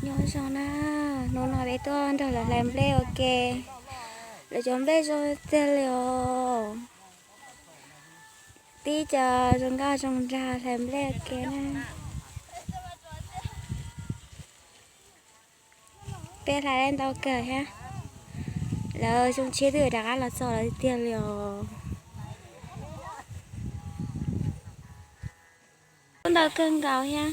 Nyob zoo na, hnub no peb tuaj nrog lawv hlais nplej ua ke. Lawv cov nplej zoo tiag li os. Tib co zoo nkauj zoo nraug hlais nplej ua ke na. Peb hlais ntau kawg thiab. Lawv xyoo tshiab twb yuav rov qab los txog lawv tiag li os. Ntau kawg nkaus thiab.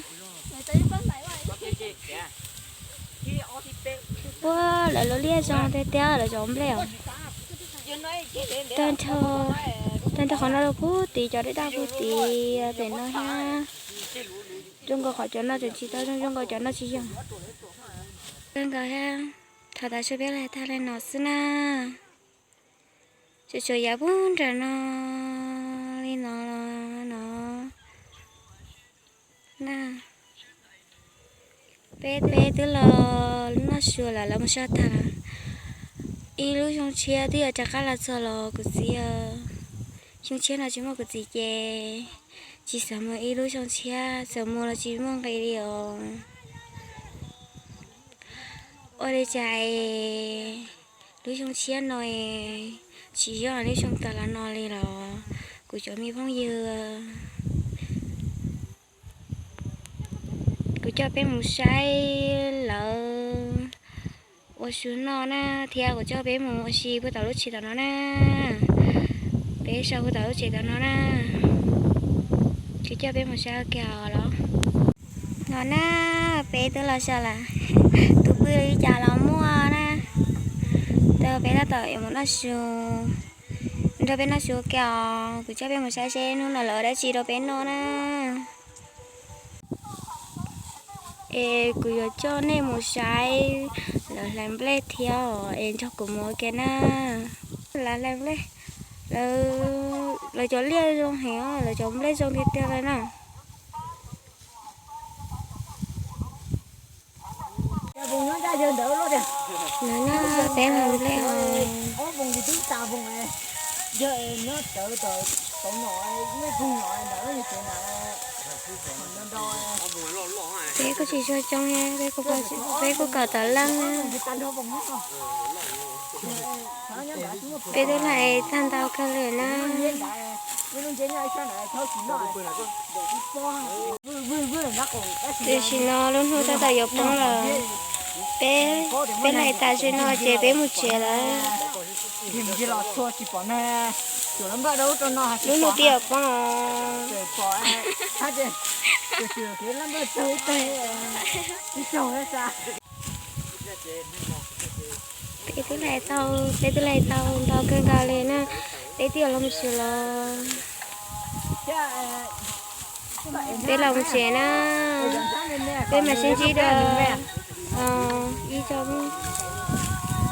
Ua lawv lub liaj zoo tiag tiag lawv cov nplej os. Tag nrho qhov no rau puag tid, cov dej daj puag tid pem no thiab. Zoo nkaus qhov cov no tseem tsis tau zoo, zoo nkaus cov no tsis yog. Zoo nkaus thiab, thaum tas su peb hlais tag li no xwb na. Tsuas tsuas yav puag nram no li no no na. Peb, peb twb los noj su lawm, lawv mus so tag lawm. Ib lub xyoo tshiab twb yuav rov qab los txog los kuv txiv. Xyoo tshiab no tsis muaj kuv txiv ces tsis xav mus ib lub xyoo tshiab, txawm mus los tsis muaj nqis li os. Ua li cas es lub xyoo tshiab no es tsis zoo li xyoo tas los no li los kuv cov me phooj ywg, kuv coj peb mus saib lawv ua su noj na, thiab kuv coj peb mus ua si puag tom lub tsev tom no na. Peb so puag tom lub tsev tom no na. Kuv coj peb mus saib ua ke los. No na, peb twb los so lawm. Tus pw li cas los muaj na. Tab peb tab tom yuav mus noj su. Nrog peb noj su ua ke os, kuv coj peb mus saib seb hnub no lawv ua dab tsi rau peb noj na. Es kuv yuav coj nej mus saib lawv hlais nplej thiab os, es nrog kuv mus ua ke na. Lawv hlais nplej, lawv, lawv cov liaj zoo heev, lawv cov nplej zoo tiag tiag li na. Peb hlais nplej os. Peb kuj tsis tshua coob, peb kuj, peb kuj kaum tawm leej. Peb twb hlais tag ntau kawg li na. Tam sim no lub hnub tab tom yuav poob lawm. Peb, peb hlais tas li no ces peb mus tsev lawm. Lub hnub twb yuav poob os. Peb twb hlais tau, peb twb hlais tau ntau kawg nkaus li na. Peb twb yuav los mus tsev los. Peb los mus tsev na. Peb mam sib ntsib dua. Ib co,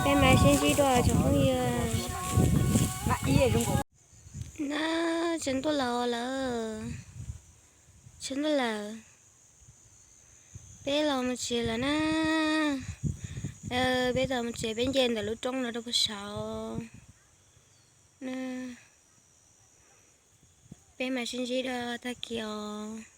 peb mam sib ntsib dua tsoom phooj ywg. Na, tsaus ntuj lawm lawm. Tsaus ntuj lawm. Peb los mus tsev lawm na. Peb los mus tsev, peb nce ntawm lub roob no rau puag saud. Peb mam sib ntsib dua tag kis os.